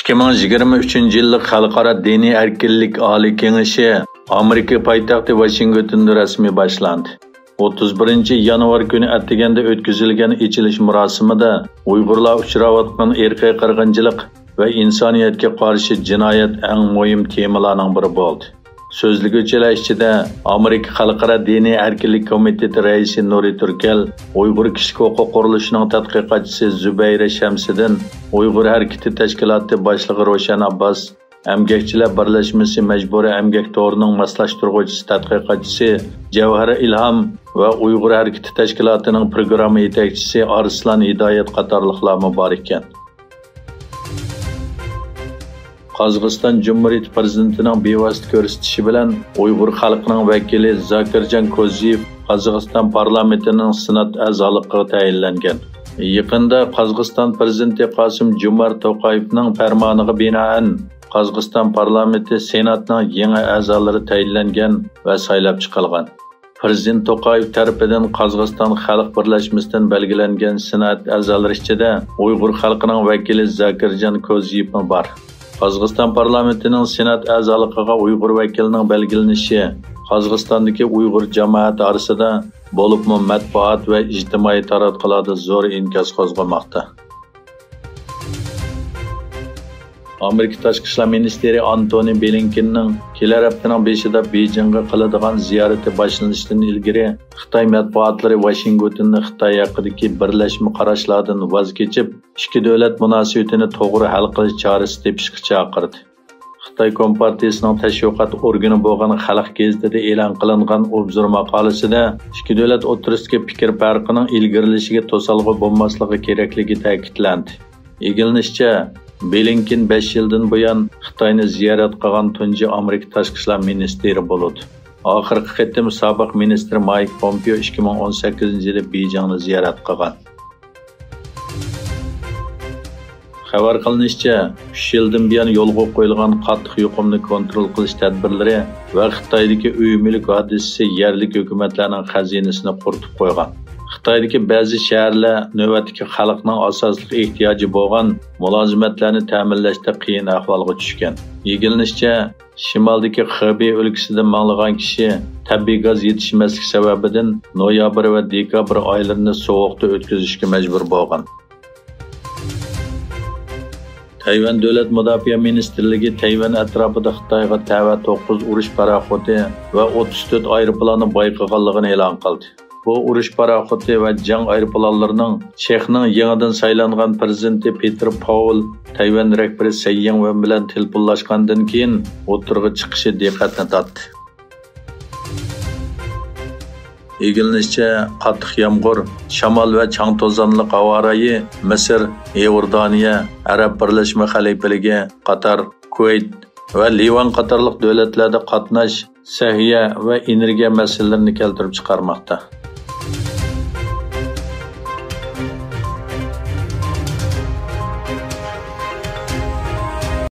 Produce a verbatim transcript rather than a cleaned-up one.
ئىككى مىڭ يىگىرمە ئۈچىنچى يىللىق خەلقئارا دىنىي ئەركىنلىك ئالىي كېڭىشى ئامېرىكا پايتەختى ۋاشىنگتوندا رەسمىي باشلاندى. ئوتتۇز بىرىنچى يانۋار كۈنى ئەتىگەندە ئۆتكۈزۈلگەن ئېچىلىش مۇراسىمىدا ئۇيغۇرلار ئۇچراۋاتقان ئىرقىي قىرغىنچىلىق ۋە ئىنسانىيەتكە قارشى جىنايەت ئەڭ مۇھىم تېمىلارنىڭ بىرى بولدى. سۆزلىگۈچىلەر ئىچىدە ئامېرىكا خەلقئارا دىنىي ئەركىنلىك كومىتېتى رەئىسى نۇرى تۈركەل، ئۇيغۇر كىشىلىك ھوقۇق قۇرۇلۇشىنىڭ تەتقىقاتچىسى زۇبەيرە شەمسىدىن، ئۇيغۇر ھەرىكىتى تەشكىلاتى باشلىقى روشەن ئابباس، ئەمگەكچىلەر بىرلەشمىسى مەجبۇرىي ئەمگەك تورىنىڭ ماسلاشتۇرغۇچىسى تەتقىقاتچىسى جەۋھەر ئىلھام ۋە ئۇيغۇر ھەرىكىتى تەشكىلاتىنىڭ پروگرامما يېتەكچىسى ئارسلان ھىدايەت قاتارلىقلارمۇ بار ئىكەن. قازاقىستان جۇمھۇرىيىتى پىرېزىدېنتىنىڭ بىۋاسىتە كۆرسىتىشى بىلەن ئۇيغۇر خەلقىنىڭ ۋەكىلى زاكىرجان كوزيېف قازاقىستان پارلامېنتىنىڭ سېنات ئەزالىقىغا تەيىنلەنگەن. يېقىندا قازاقىستان پىرېزىدېنتى قاسىم جومارت توقايېۋنىڭ پەرمانىغا بىنائەن، قازاقىستان پارلامېنتى سېناتىنىڭ يېڭى ئەزالىرى تەيىنلەنگەن ۋە سايلاپ چىقىلغان. پىرېزىدېنت توقايېۋ تەرىپىدىن قازاقىستان خەلق بىرلەشمىسىدىن بەلگىلەنگەن سېنات ئەزالىرى ئىچىدە ئۇيغۇر خەلقىنىڭ ۋەكىلى زاكىرجان كوزيېۋمۇ بار. قازاقىستان پارلامېنتىنىڭ سېنات ئەزالىقىغا ئۇيغۇر ۋەكىلىنىڭ بەلگىلىنىشى قازاقىستاندىكى ئۇيغۇر جامائەت ئارىسىدا، بولۇپمۇ مەتبۇئات ۋە ئىجتىمائىي تاراتقۇلاردا زور ئىنكاس قوزغىماقتا. ئامېرىكا تاشقى ئىشلار مىنىستىرى ئانتونى بلىنكېننىڭ كېلەر ھەپتىنىڭ بېشىدا بېيجىڭغا قىلىدىغان زىيارىتى باشلىنىشتىن ئىلگىرى، خىتاي مەتبۇئاتلىرى ۋاشىنگتوندا خىتاي ھەققىدىكى بىرلەشمە قاراشلاردىن ۋاز كېچىپ، ئىككى دۆلەت مۇناسىۋىتىنى توغرا ھەل قىلىش چارىسى تېپىشقا چاقىردى. خىتاي كومپارتىيىسىنىڭ تەشۋىقات ئورگىنى بولغان خەلق گېزىتىدە ئېلان قىلىنغان ئوبزور ماقالىسىدە ئىككى دۆلەت ئوتتۇرىسىدىكى پىكىر پەرقىنىڭ ئىلگىرىلىشىگە توسالغۇ بولماسلىقى كېرەكلىكى تەكىتلەندى. ئىگىلىنىشىچە، بلىنكېن بەش يىلدىن بۇيان خىتاينى زىيارەت قىلغان تۇنجى ئامېرىكا تاشقى ئىشلار مىنىستىرى بولىدۇ. ئاخىرقى قېتىم سابىق مىنىستىر مايك پومپېئو ئىككى مىڭ ئون سەككىزىنچى يىلى بېيجىڭنى زىيارەت قىلغان. خەۋەر قىلىنىشىچە، ئۈچ يىلدىن بۇيان يولغا قويۇلغان قاتتىق يۇقۇمنى كونترول قىلىش تەدبىرلىرى ۋە خىتايدىكى ئۆي مۈلۈك ھادىسىسى يەرلىك ھۆكۈمەتلەرنىڭ خەزىنىسىنى قۇرۇتۇپ قويغان. خىتايدىكى بەزى شەھەرلەر نۆۋەتتىكى خەلقنىڭ ئاساسلىق ئېھتىياجى بولغان مۇلازىمەتلەرنى تەمىنلەشتە قىيىن ئەھۋالغا چۈشكەن. ئىگىلىنىشىچە، شىمالدىكى خېبېي ئۆلكىسىدىن مىڭلىغان كىشى تەبىئىي گاز يېتىشمەسلىك سەۋەبىدىن نويابىر ۋە دېكابىر ئايلىرىنى سوغۇقتا ئۆتكۈزۈشكە مەجبۇر بولغان. تەيۋەن دۆلەت مۇداپىئە مىنىستىرلىكى تەيۋەن ئەتراپىدا خىتايغا تەۋە توققۇز ئۇرۇش پاراخوتى ۋە ئوتتۇز تۆت ئايروپىلاننى بايقىغانلىقىنى ئېلان قىلدى. بۇ ئۇرۇش پاراخوتى ۋە جەڭ ئايروپىلانلىرىنىڭ چېخنىڭ يېڭىدىن سايلانغان پىرېزىدېنتى پېتېر پاۋېل، تەيۋەن رەھبىرى سەي يىڭۋېن بىلەن تېلېفونلاشقاندىن كېيىن ئوتتۇرىغا چىقىشى دىققەتنى تارتتى. ئىگىلىنىشىچە، قاتتىق يامغۇر، شامال ۋە چاڭ توزانلىق ھاۋا رايى مىسىر، ئىئوردانىيە، ئەرەب بىرلەشمە خەلىپىلىكى، قاتار، كۇۋەيت ۋە لىۋان قاتارلىق دۆلەتلەردە قاتناش، سەھىيە ۋە ئېنېرگىيە مەسىلىلىرىنى كەلتۈرۈپ چىقارماقتا.